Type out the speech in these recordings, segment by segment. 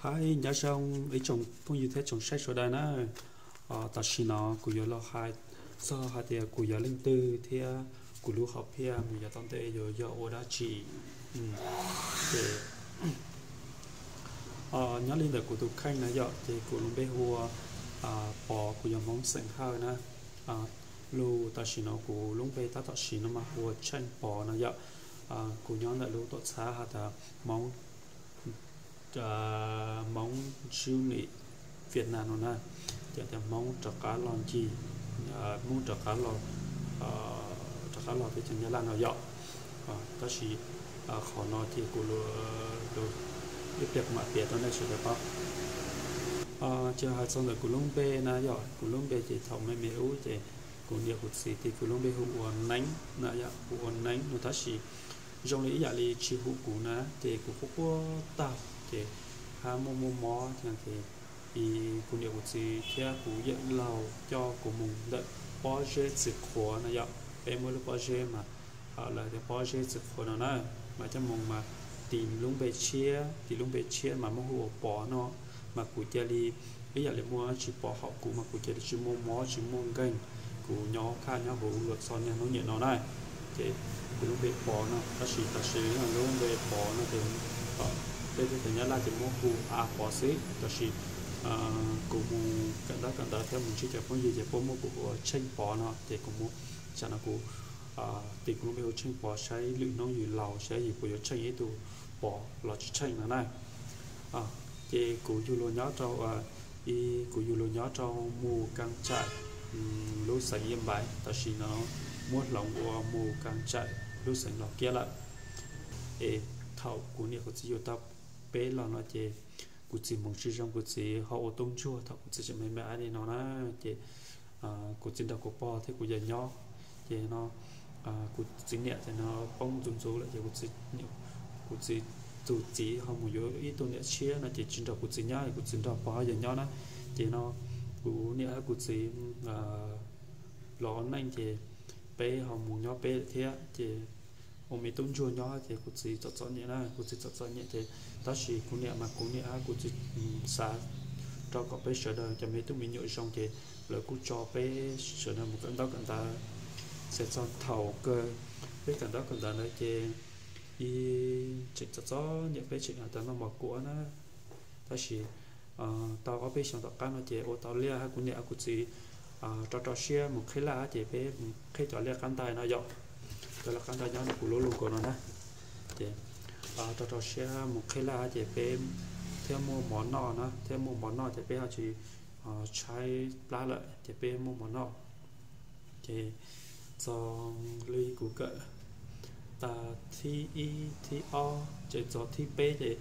Hais nyob zoo ib tsoom phooj ywg thiab tsoom saib sawv daws na. Tam sim no kuv yuav los hais txog hais tias kuv yog leej twg thiab kuv lub hom phiaj mus yav tom ntej yuav yog ua dab tsi. Ces nyob li ntawm kuv tus kheej na yom, ces kuv lub npe hu ua Pov, kuv yog Hmoob xeem Hawj na. Lub tam sim no kuv lub npe tab tom sim no mas hu ua Tsheej Pov no yom. Kuv nyob ntawm lub tuam txhab has tas Hmoob Hmoob Zub Nim Viaj Nam no na, ces tias Hmoob rov qab los ncig, Hmoob rov qab los, rov qab los teb chaws Nyab Laj no yom. Tab sis qhov no ces kuv ib pliag kuv mam piav rau nej sawv daws paub. Ces hais txog ntawm kuv lub npe na yom, kuv lub npe ces thaum me me ub ces kuv niam kuv txiv tis kuv lub npe hu ua Neeb na yom, hu ua Neeb no tab sis zoo li ib yam li tsis hu kuv na, ces kuv quaj quaj tag ces hab muaj muaj mob ces kuv niam kuv txiv thiab kuv yawm laug coj kuv mus ntawm pob zeb Txiv Qhuav na yom. Peb muaj lub pob zeb mas lawv tias pob zeb Txiv Qhuav no na, mas coj mus mas tis lub npe tshiab, tis lub npe tshiab mas muab hu ua Pov no, mas kuv cia li ib yam li muaj tsis pov haum kuv mas kuv cia li tsis muaj mob tsis muaj nkeeg, kuv nyob khaj nyob huv luag txog niaj hnub nim no na. Ces kuv lub npe Pov no tab sis tam sim no lub npe Pov no ces peb teb chaws Nyab Laj ces muab hu A Pov xwb, tab sis kuv mus kawm ntaub kawm ntawv thiab mus ntsib cov phooj ywg ces puab muab kuv hu ua Tsheej Pov no ces kuv mus, tam no kuv tis kuv lub npe hu Tsheej Pov saib lwm hnub yus laus saib yus puas yuav tsheej ib tug Pov los tsis tsheej no na. Ces kuv yug luag nyob rau, kuv yug luag nyob rau Mus Kas Tsaim, lub xeev Yia Npais, tam sim no muab hloov ua Mus Kas Tsaim lub xeev Los Kiab lawm. Es thaum kuv niam kuv txiv yug tau peb los no ces kuv txiv hmoov tsis zoo, kuv txiv ho ua tub ntsuag thaum kuv txiv tseem me me li no na. Ces kuv txiv nrog kuv pog thiab kuv yawg nyob. Ces no kuv txiv niam ces no poob ntxuv ntxuv lawm ces kuv txiv tus txiv ho mus yuav ib tug niam tshiab no ces tsis nrog kuv txiv nyob, kuv txiv nrog pog yawg nyob na. Ces no kuv niam thiab kuv txiv los ua neej ces peb ho mus nyob peb lawm thiab ces ua me tub ntsuag nyob ces kuv txiv txom txom nyem na, kuv txiv txom txom nyem ces tab sis kuv niam mas kuv niam kuv txiv xav rau kom peb sawv daws cov me tub me nyuam zoo ces lawv kuj tso peb sawv daws mus kawm ntaub kawm ntawv. Txhais txog thaum kawg peb kawm ntaub kawm ntawv ntawd ces tseem txom txom nyem, peb tseem hais tias noj mov kuav na. Tab sis tau ob peb xyoos tom qab no ces ua tau liaj hab kuv niam kuv txiv rau rau siab mus qhib laj hab ces peb mus qhib cov liaj qab ntais no yom. Cov liaj qab ntais nyob no kuv lub lug nkaus no na. Ces rau rau siab mus qhib laj hab ces peb thiaj muaj mov noj na, thiaj muaj mov noj ces peb ho tsis tshaib plab lawm ces peb muaj mov noj. Ces txog li kuv kawm tag thib ib thib ob ces txog thib peb ces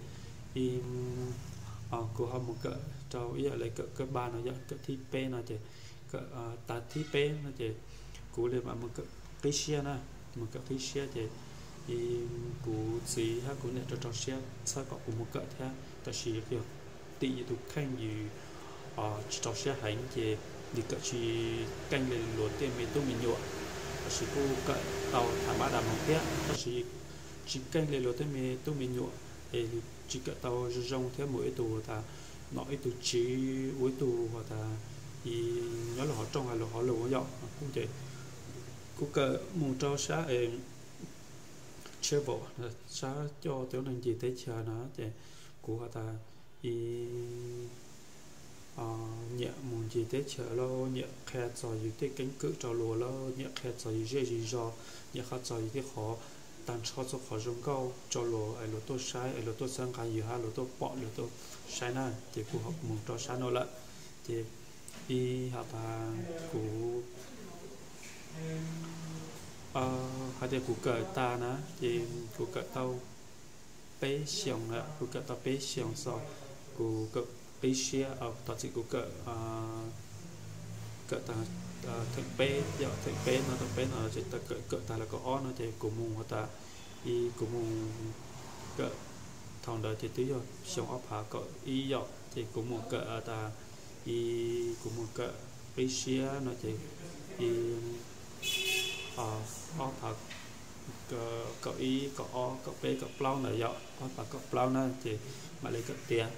kuv ho mus kawm rau ib yam li kawm kab npaj no yom, kawm thib peb no ces tag thib peb no ces kuv li mam mus kawm qib siab na, mus kawm qib siab ces kuv txiv hab kuv niam rau rau siab txhawb kom kuv mus kawm thiab tab sis yog tim yus tus kheej yus tsis rau siab heev ces yus kawm tsis keej li luag tej me tub me nyuam. Tab sis kuj kawm tau tham mab dam moos thiab tab sis tsis keej li luag tej me tub me nyuam es tsis kawm tau zoo zoo thiab mus ib tug has tas nom ib tug tswv ua ib tug has tas nyob lub hauv rooj hais lus hauv lus yom. Kuj ces kuv kawm mus rau sab Tshiab Vaum, sab coj tub neeg ncig teb chaws no ces kuv has tas nyiam mus ncig teb chaws lauj, nyiam qhia txog yus tej keeb kwm rau luag lauj, nyiam qhia txog yus zej yus zos, nyiam qhia txog yus tej qhov tag nrho txhua qhov zoo nkauj rau luag es luag tuaj saib es luag tuaj txhawb nqa yus hab luag tuaj pom luag tuaj saib na. Ces kuv ho mus rau sab no lawm ces ib has tas kuv hais tias kuv kawm tas na ces kuv kawm tau peb xyoos lawm, kuv kawm tau peb xyoos xwb, kuv kawm qib siab, thov txim, kuv kawm, kawm tas theem peb yom, theem peb no, theem peb no ces kawm tas lawv kaum ob no ces kuv mus has tas, ib kuv mus kawm, thaum ntawd ces twb yog xyoo ob phav kaum ib yom, ces kuv mus kawm tas, ib kuv mus kawm qib siab no ces ib ob phav kaum ib, kaum ob, kaum peb, kaum plaub ntawd yom, ob phav kaum plaub na ces mam li kawm tiav.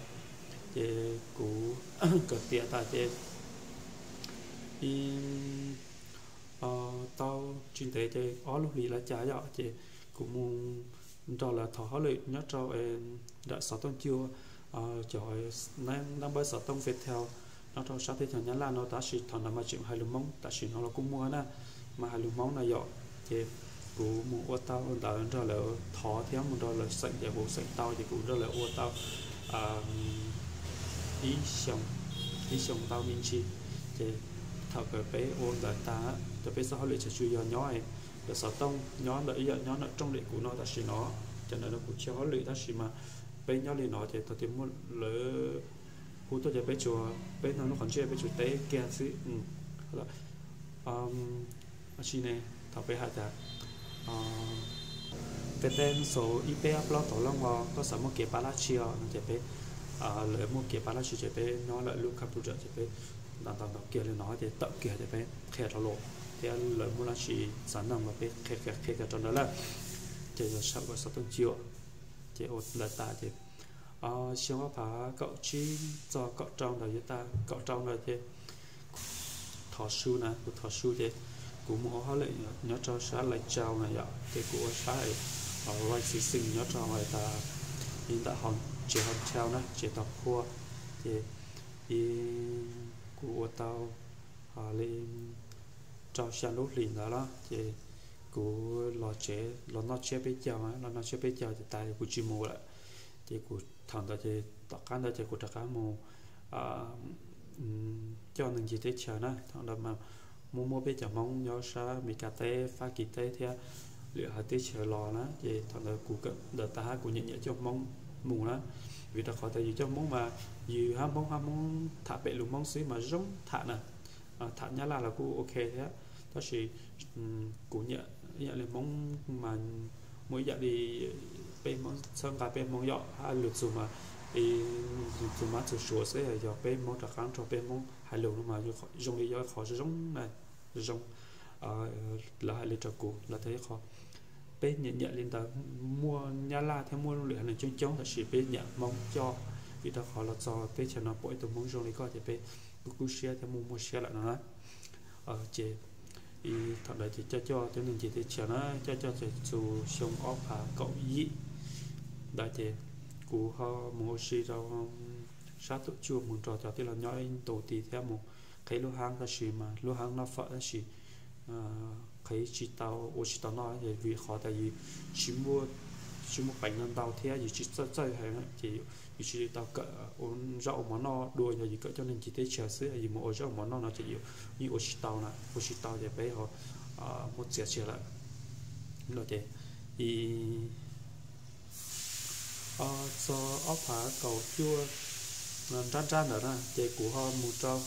Ces kuv kawm tiav tas ces ib tau tsis ntev ces ob lub hlis los cas yom, ces kuv mus nrog lawv thov hauj lwm nyob rau nram xov tooj cua, cov naj npawb xov tooj Viettel nyob rau sab teb chaws Nyab Laj no, tab sis thaum ntawd mas tseem hais lus Hmoob, tam sim no los kuj muaj na, mas hais lus Hmoob na yom. Ces kuv mus ua tau ntawd nrog lawv thov thiab mus nrog lawv xeem, ces kuv xeem tau ces kuv nrog lawv ua tau ib xyoo ntau me ntsis. Ces thaum kawg peb ua ntawd tas, cov peb txoj hauj lwm tseem tsuas yog nyob ntawm xov tooj, nyob ntawm ib yam nyob ntawm rooj diam kuv no tam sim no. Cov ntawd no kuv tsis hauj lwm tab sis mas peb nyob li no ces thaum twg muaj lawv hu tuaj ces peb tsuas, peb nrog lub qhov ntsej peb tsuas teb kiag xwb. Tab sis ne, thaum peb hais tias peb teb xaus ib peb ob plaub tau loj os, koj xav muaj kev pab dab tsi os no ces peb, lawv muaj kev pab dab tsi ces peb nyob lawm lub computer ces peb ntaus ntaus ntaus kiag li no ces tawm kiag ces peb qhia rau lawv, thiab lawv muaj dab tsi xav noog los peb qhia qhia kiag rau lawv lawm. Ces yog saum xov tooj cua, ces ua ntawd tas ces xyoo ob phav kaum tsib txog kaum rau ntawd yuav tas kaum rau ntawd ces thov su na, kuv thov su ces kuv mus ua hauj lwm nyob rau sab Lais Tsau na yom, ces kuv ua sab licensing nyob rau tas li ntawm tsev hotel na, tsev tos qhua. Ces kuv ua tau li rau xya lub hlis ntawd los ces kuv los tsev los noj tsiab peb caug, los noj tsiab peb caug ces tas kuv tsis mus lawm. Ces kuv thaum ntawd ces tom qab ntawd ces kuv rov qab mus coj neeg ncig teb chaws na. Thaum ntawd mas muaj muaj peb cov Hmoob nyob sab Amelikas teb, Fab Kis teb thiab lwm haiv teb chaws los na, ces thaum ntawd kuv kawm ntawv tas hab kuv nyiam nyiam coj Hmoob mus na, vim rau qhov tias yus coj Hmoob mas yus hab Hmoob hab Hmoob tham pem lus Hmoob xwb mas zoo tham na, tham Nyab Laj los kuj ok thiab, tab sis kuv nyiam ib yam li Hmoob mas muaj ib yam li peb Hmoob txhawb nqa peb Hmoob yom, hab lug txug mas, lug txug mab txug suav xwb, yog peb Hmoob rov qab nrog peb Hmoob hais lus no mas zoo li yog qhov zoo na, zoo. Lawv hais li rau kuv, lawv tias ib qho peb nyiam nyiam li ntawd, muaj Nyab Laj thiab muaj lwm haiv neeg coob coob tab sis peb nyiam Hmoob coj, vim rau qhov los txog teb chaws no pom ib tug Hmoob zoo li koj ces peb kuj kub siab thiab muaj muaj siab lawm no na. Ces thaum ntawd ces coj coj cov neeg ncig teb chaws na, coj coj ces txug xyoo ob phav kaum yim ntawd ces kuv ho mus ua si rau sab Tuam Tsuaj mus nrog cov tij laug nyob ib ntu tid thiab mus qhib lub haab tab sis mas lub haab noj fawm tab sis qhib tsis tau, ua tsis tau noj ces vim qhov tas yus tsis muaj peev no ntau thiab yus tsis txawj txawj heev ces yus tsis tau kawm ua zaub ua mov noj dua, yog yus kawm coj neeg ncig teb chaws xwb yus mus ua zaub ua mov noj no ces yus yeej ua tsis tau na, ua tsis tau ces peb ho muab txiav tseg lawm. Ces txog ob phav kaum cuaj nrab nrab ntawd na ces kuv ho mus rau,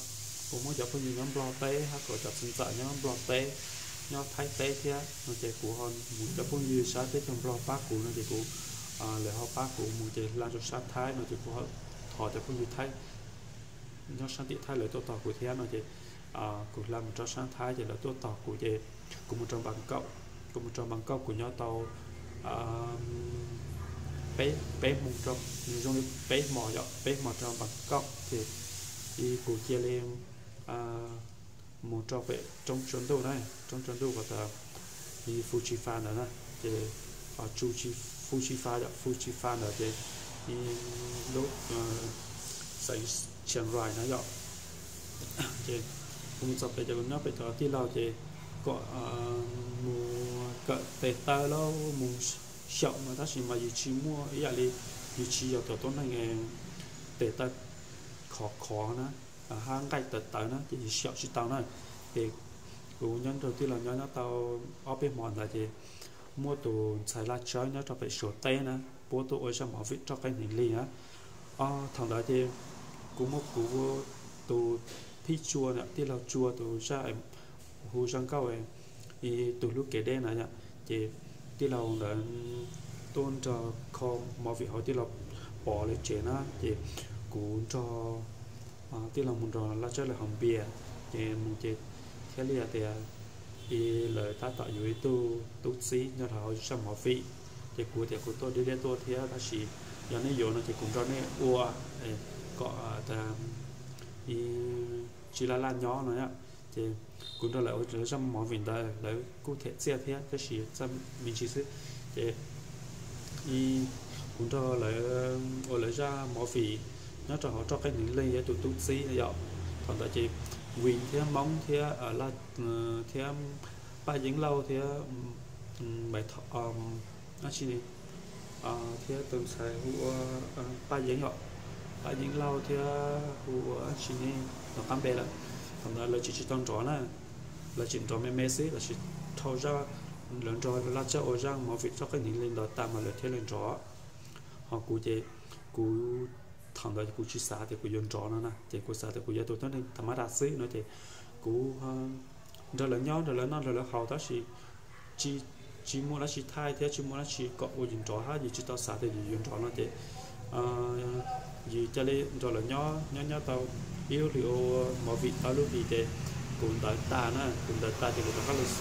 kuv muab cov phooj ywg nyob Nplog teb hab kuv cov txiv ntxawm nyob Nplog teb, nyob Thaib teb thiab no ces kuv ho mus cov phooj ywg sab teb chaws Nplog pab kuv no ces kuv, lawv ho pab kuv mus ces hla rau sab Thaib no ces kuv ho thov cov phooj ywg Thaib nyob sab tim Thaib lawv tuaj tos kuv thiab no ces kuv hla mus rau sab Thaib ces lawv tuaj tos kuv ces kuv mus rau Npas Kauj, kuv mus rau Npas Kauj kuv nyob tau peb, peb hmo, zoo li peb hmo yom, peb hmo rau Npas Kauj ces kuv cia li mus rau pem roob tsua ntuj na, roob tsua ntuj uas tas Fu Tsi Fa ntawd na, ces Fu Tsi Fa yom, Fu Tsi Fa ntawd ces lub xeev Chiang Rai na yom. Ces kuv mus txog pem ces kuv nyob pem cov tij laug ces kom mus kawm tes taw los mus xyaum no tab sis mas yus tsis muaj ib yam li, yus tsis yog cov tuab neeg tes taw khov khov na, hab nqaij tawv tawv na ces yus xyaum tsis tau na. Ces kuv nyob nrog tij laug nyob nyob tau ob peb hmo ntawd ces muaj tus ntxhais Laj Tsawb nyob rau pem Suav teb na, puab tuaj ua zaj movie roj qeeb hneev lig na. Thaum ntawd ces kuv muab kuv tus phij Tsua, tij laug Tsua tus zaj hu zaj nkauj tus hlub kev deb na yom, ces tij laug ntawd tuaj nrog kho movie hauv, tij laug pov lawv tsev na ces kuv nrog tij laug mus nrog Laj Tsawb lawv haus npias, ces mus ces thiaj li hais tias lawv tab tom yuav ib tug tub txib nyob rau hauv zaj movie, ces kuv tias kuv tuaj deb deb tuaj thiab tab sis yog nej yuav no ces kuv nrog nej ua, kuv kom tsis laj laj nyob no. Ces kuv nrog lawv ua lawv zaj movie ntawd, lawv kuj them txiaj thiab tab sis txawj me ntsis xwb. Ces kuv nrog lawv ua lawv zaj movie nyob rau hauv Roj Qeej Hneev Leej, yog tus tub txib yom. Thaum ntawd ces Vim thiab Hmoob thiab thiab Paj Yeeb Lauj thiab Maiv Thoj, dab tsi, thiab tus ntxhais hu ua Paj Yeeb os, Paj Yeeb Lauj thiab hu ua dab tsi ne, los qab npe lawm. Thaum ntawd lawv tsis tsis tau nrov na, lawv tseem nrov me me xwb, lawv tsis dhau zaj, lawv nrog laj tsab ua zaj movie Roj Qeej Hneev Leej ntawd tas mas lawv thiaj li nrov. Ho kuv ces kuv thaum ntawd kuv tsis xav tias kuv yuav nrov no na, ces kuv xav tias kuv yog tus tuab neeg tham mab das xwb no ces kuv nrog lawv nyob, nrog lawv noj, nrog lawv haus tab sis tsis, tsis muaj dab tsi thaij thiab tsis muaj dab tsi kom ua yus nrov hab, yus tsis tau xav tias yus yuav nrov no ces yus cia li nrog lawv nyob nyob nyob tau ib lub hlis ua movie tau lub hlis ces kuv ntawv tas na, kuv ntawv tas ces kuv rov qab los,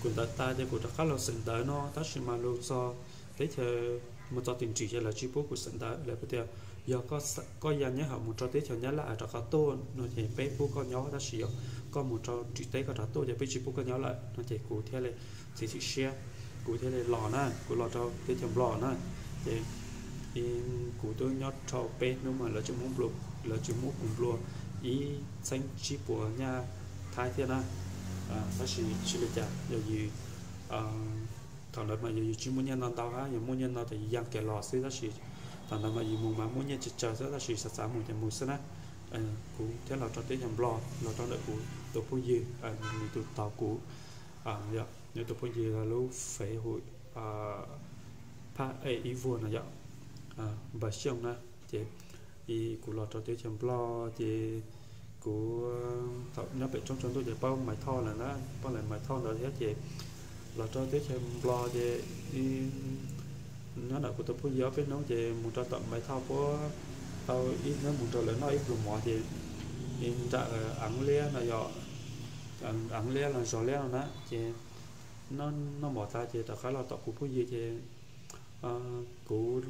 kuv ntawv tas ces kuv rov qab los xeem ntawv no tab sis mas los txog teb chaws, mus txog tim ntsis ces lawv tsis pub kuv xeem ntawv, lawv tias yog koj ya nyob hauv mus rau teb chaws Nyab Laj rov qab tuaj no ces peb pub koj nyob tab sis yog koj mus rau tim teb koj rov tuaj ces peb tsis pub koj nyob lawm no ces kuv thiaj li txiav txim siab, kuv thiaj li los na, kuv los rau teb chaws Nplog na. Ces kuv twb nyob rau peb hnub mas lawv tseem muab, lawv tseem muab kuv nplua ib txheeb tsib puas nyaj Thaib thiab na. Tab sis tsis li cas, yog yus thaum ntawd mas yus tsis muaj nyiaj ntau ntau hab, yog muaj nyiaj ntau ces yus ya kiag los xwb tab sis thaum ntawd mas yus mus mas muaj nyiaj tsawg tsawg xwb tab sis xav xav mus ces mus xwb na. Kuv thiaj los rau teb chaws Nplog, los rau ntawm kuv tus phooj ywg, nws tus tau kuv, nws tus phooj ywg lub fev hu Phaj E Ib Vuag no yom, Npawg Xyooj na. Ces kuv los rau teb chaws Nplog ces kuv thaum nyob pem roob tsaus ntuj ces paub Maiv Thoj lawm na, paub lawv Maiv Thoj ntawd thiab ces los rau teb chaws Nplog ces nyob ntawm kuv tus phooj ywg ob peb hnub ces mus rau tom Maiv Thoj puab tau ib hnub mus rau lawv noj ib pluag mov ces nram Eev Liab no yom, Eev Liab los Zos Liab no na ces noj mov tas ces rov qab los tom kuv phooj ywg ces kuv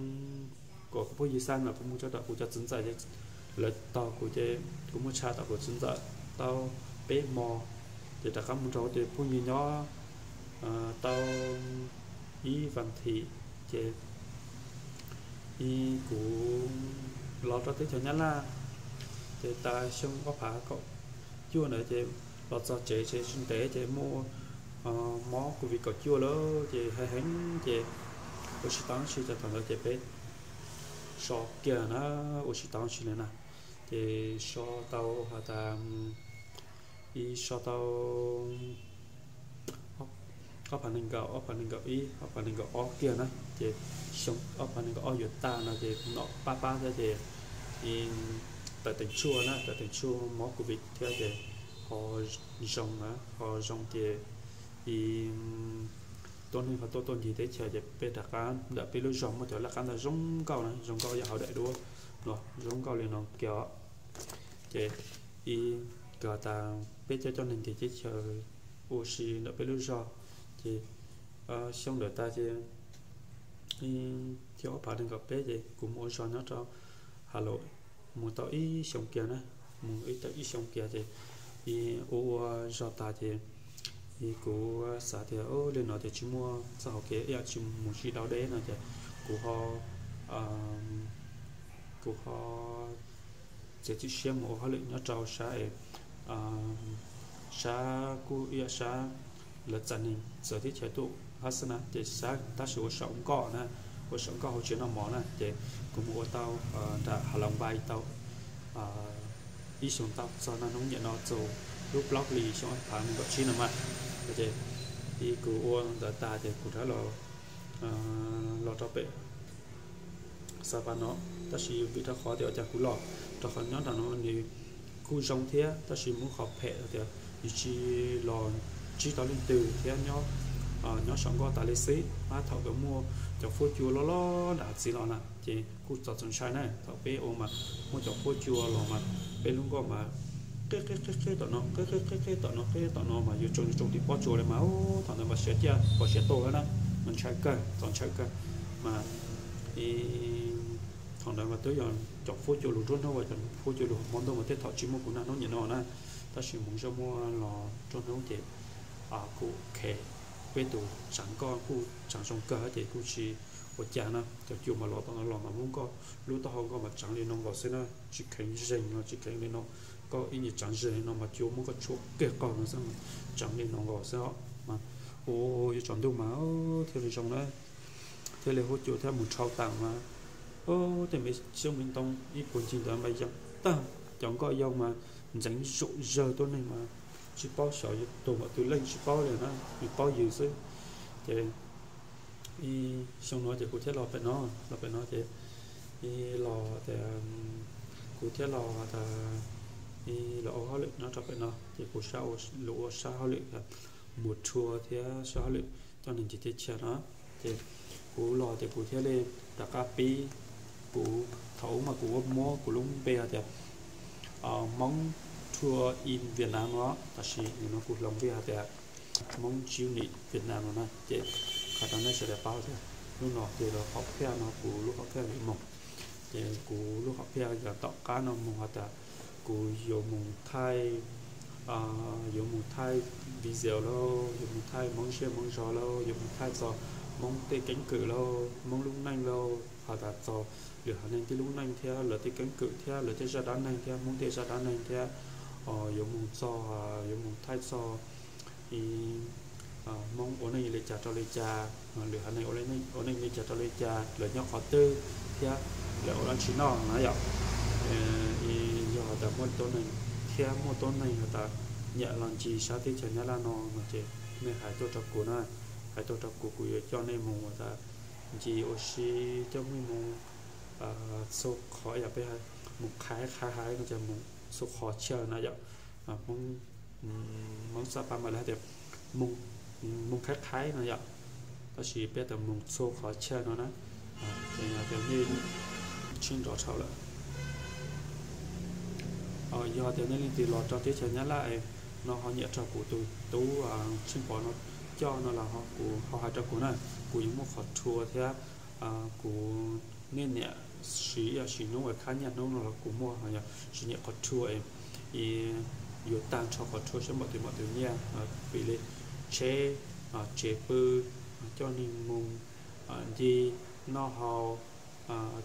kom kuv phooj ywg xa ntawm kuv mus rau tom kuv cov txiv ntxawm ces lawv tos kuv ces kuv mus tsham tom kuv txiv ntxawm tau peb hmo ces rov qab mus rau tus phooj ywg nyob tau ib vas thiv ces kuv los rau teb chaws Nyab Laj ces tas xyoo ob phav kaum cuaj ntawd ces los txog tsev ces tsis ntev ces muaj mob Covid kaum cuaj lawm ces heev heev ces ua tsis tau dab tsi ces thaum ntawd ces peb so kiag na, ua tsis tau dab tsi li na. Ces so tau has tas, ib so tau ob phav nees nkaum, ob phav nees nkaum ib, ob phav nees nkaum ob kiag na, ces xyoo ob phav nees nkaum ob yuav tag no ces nom pab pab thiab ces tawm teem tshuaj na, tawm teem tshuaj mob Covid thiab ces ho zoo na, ho zoo ces tuab neeg ho tuaj tuaj ncig teb chaws ces peb rov qab ntawm peb lub zog muaj cov laj qab ntawd zoo nkauj na, zoo nkauj yog hauv daim duab no, zoo nkauj li no kiag os. Ces ib, kawg tas peb cov coj neeg ncig teb chaws ua si ntawm peb lub zog ces xyoo ntawd tas ces xyoo ob phav nees nkaum peb ces kuv mus ua zog nyob rau Has Lus mus tau ib xyoo kiag na, mus ib tau ib xyoo kiag ces ua ua zog tas ces kuv xav tias li no ces tsis muaj txoj hauv kev ib yam tsis mus tsis dau deb no ces kuv ho kuv ho txiav txim siab mus ua hauj lwm nyob rau sab, sab kuj ib yam sab lawv txais neeg txawv teb chaws tuaj hab xwb na, ces sab tab sis ua saum nkoj na, ua saum nkoj hauv tsev noj mov na, ces kuv mus ua tau nram Hav Loos Npai tau ib xyoos tau txog naj hnub niaj no txog lub plaub hlis xyoo ob phav nees nkaum tsib no mas. Ces kuv ua ntawd tas ces kuv rov los, los rau pem Xav Pas no, tab sis vim rau qhov tias ua cas kuv los, rau qhov nyob nram no nws kuj zoo thiab tab sis muaj qhov phem tias yus tsis los ntsib tau leej twg thiab nyob, nyob saum nkoj tas li xwb, hab thaum kawg muaj cov fuab cua loj loj nram txiv los na ces kuj txaus txaus ntshai na. Thaum peb ua mas muaj cov fuab cua los mas peb lub nkoj mas qeb qeb qeb qeb tom no, qeb qeb qeb qeb tom no, qeb tom no mas yuav tsoo yuav tsoo tim pob tsuas li mas, thaum ntawd mas siav ciaj pom siav tuag na, mas ntshai kawg, txaus ntshai kawg mas. Thaum ntawd mas twb yog cov fuab cua lug nruab hnub, cov fuab cua lug hmo ntuj mas tej thaum tsis muaj kuv naj hnub nyiam no na, tab sis hmoov zoj muaj los nruab hnub ces kuv khev peb tus tsaav nkoj kuj tsaav zoo kawg ces kuj tsis ua cas na. Cov cua mas los tom no los mas muab nkoj lub taub hau nkoj mas tsaav li no nkaus xwb na, tsis kheev zeeg no, tsis kheev li no, koj ib nyuag tsaav zeeg li no mas cua muab koj tshuam kiag qaug no xwb, tsaav li no nkaus xwb os. Ua yuav tsaus ntuj mas thiaj li zoo na, thiaj li huab cua thiab mus rhau taam mas tej me xyoob me ntoo ib puag ncig ntawd mas yeej tag, cov nkoj yau mas ntxeev zom zawg tuab neeg mas tsis paub xyov yus tus npaum twg leej tsis paub li na, yus paub yus xwb. Ces xyoo no ces kuv thiaj los pem no, los pem no ces los tias kuv thiaj los tas los ua hauj lwm nyob rau pem no ces kuv sab, lus ua sab hauj lwm mus rhua thiab sab hauj lwm coj neeg ncig teb chaws no. Ces kuv los ces kuv thiaj li rov qab pib, kuv thaum ub mas kuv ua muab kuv lub npe hais tias Hmoob Tour in Vietnam no, tab sis nim no kuv hloov npe hais tias Hmoob Journey Vietnam no na. Ces qhov rau nej sawv daws paub tias hnub no ces lub hom phiaj no kuv lub hom phiaj yuav moog, ces kuv lub hom phiaj yog tom qab no moog has tas kuv yuav moog thaij, yuav moog thaij video lauj, yuav moog thaij Hmoob zej Hmoob zos lauj, yuav moog thaij txog Hmoob tej keeb kwm lauj, Hmoob lub neej lauj, has tas txog lwm haiv neeg tej lub neej thiab lawv tej keeb kwm thiab lawv tej zaj dab neeg thiab Hmoob tej zaj dab neeg thiab yuav moog txog, yuav moog thaij txog Hmoob ua neej li cas rau li cas, lwm haiv neeg ua neej li cas rau li cas, lawv nyob qhov twg thiab lawv ua dab tsi noj na yom. Yog has tas muaj tuab neeg thiab muaj tuab neeg has tas nyiam los ncig sab teb chaws Nyab Laj no no ces nej hais tuaj rau kuv na, hais tuaj rau kuv, kuv yuav coj nej moog has tas ncig ua si, coj nej moog txhua qhov yom, peb moog qhaiv qhaiv haiv no ces moog txhua qhov chaw na yom. Hmoob Xab Pas mas lawv hais tias moog qhaiv qhaiv no yom, tab sis peb tas moog txhua qhov chaw no na. Ces yog tias nej tsheej nrov dhau lawm, yog tias nej leej twg los rau teb chaws Nyab Laj no ho nyiam raug kuv tus tub Tsheej Pov no coj no los kuv ho hais rau kuv na, kuv yuav muaj qhov tour thiab kuv niaj niam siv ib yam sim hnub uas khab nyiaj hnub no los kuv muaj, ho yog tsis nyiam qhov tour es yuav tag nrho qhov tour saib npaum twg npaum twg nyiaj, vim li tsheb, tsev pw, coj neeg mus ncig noj haus,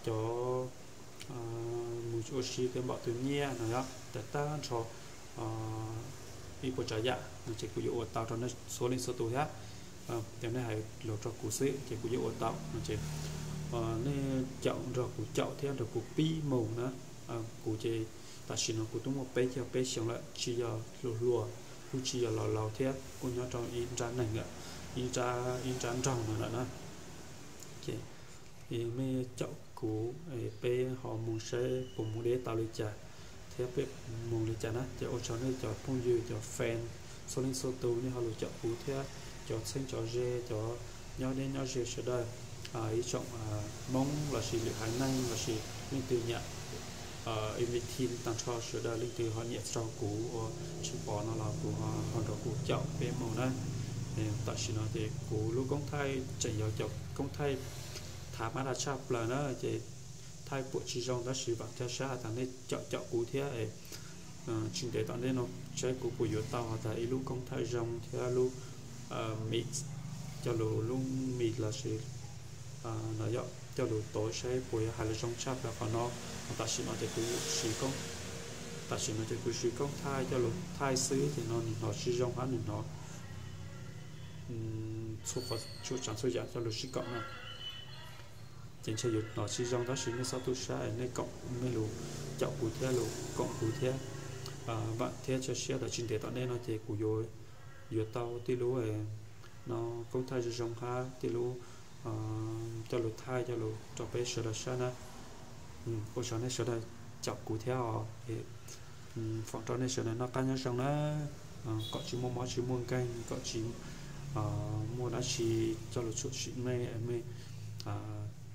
cov mus ua si thiab npaum twg nyiaj no yog tag tag nrho ib puas tsav yam no ces kuv yuav ua tau rau nej txhua leej txhua tus thiab. Ces nej hais lus rau kuv xwb ces kuv yuav ua tau no ces nej caum nrog kuv caum thiab nrog kuv pib mus na. Kuv ces tam sim no kuv twb muaj peb caug peb xyoo lawm, tsis yog hluas hluas, kuj tsis yog laus laus thiab, kuj nyob rau ib nrab neeg lawm, ib nrab nraug no lawm na. Ces nej caum kuv, peb ho mus saib puas mus deb tau li cas thiab peb mus li cas na. Ces ua tsaug nej cov phooj ywg cov fan txhua leej txhua tus nej ho lus caum kuv thiab cov txheeb cov ze, cov nyob deb nyob ze sawv daws, ib tsoom Hmoob lossis lwm haiv neeg lossis leej twg nyiam, ib vim thi tag nrho sawv daws leej twg ho nyiam raug kuv ua Tsheej Pov no los kuv ho nrog kuv caum peb mus na. Tam sim no ces kuv lub koob thaij tseem yog cov koob thaij thav mab daj tshaj plaws na, ces thaij puam tsis zoo tab sis vam thiab sab has tas nej caum caum kuv thiab, tsis ntev tom ntej no saib kuv puas yuav tau has tas ib lub koob thaij zoo thiab lub mix, coj lus lub mix lossis no yog coj lus tod saib puas yuav hais lus zoo tshaj plaws qhov no. Tam sim no ces kuv siv koob, tam sim no ces kuv siv koob thaij coj lus thaij xwb ces no nws hnov tsis zoo hab nws hnov txhua qhov txhua tsav txhua yam coj lus sib koom na. Ces ntshe yuav hnov tsis zoo tab sis nej txhob tu sab, nej koom, nej lus caum kuv thiab lus koom kuv thiab, vam thiab cia siab tas tsis ntev tom ntej no ces kuv yuav, yuav tau tej lub no koob thaij zoo zoo hab tej lub coj lus thaij coj lus rau peb sawv daws saib na. Ua tsaug nej sawv daws caum kuv thiab os. Foom rau nej sawv daws noj qab nyob zoo na, kom tsis muaj mob tsis muaj nkeeg, kom tsis muaj dab tsi coj lus tshum sim mej, mej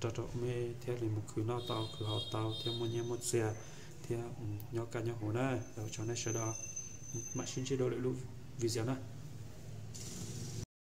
rau rau mej thiaj li mus khwv noj tau khwv haus tau thiab muaj nyiaj muaj txiag thiab nyob kaj nyob huv na. Ua tsaug nej sawv daws, mam sib ntsib dua lwm lub video na.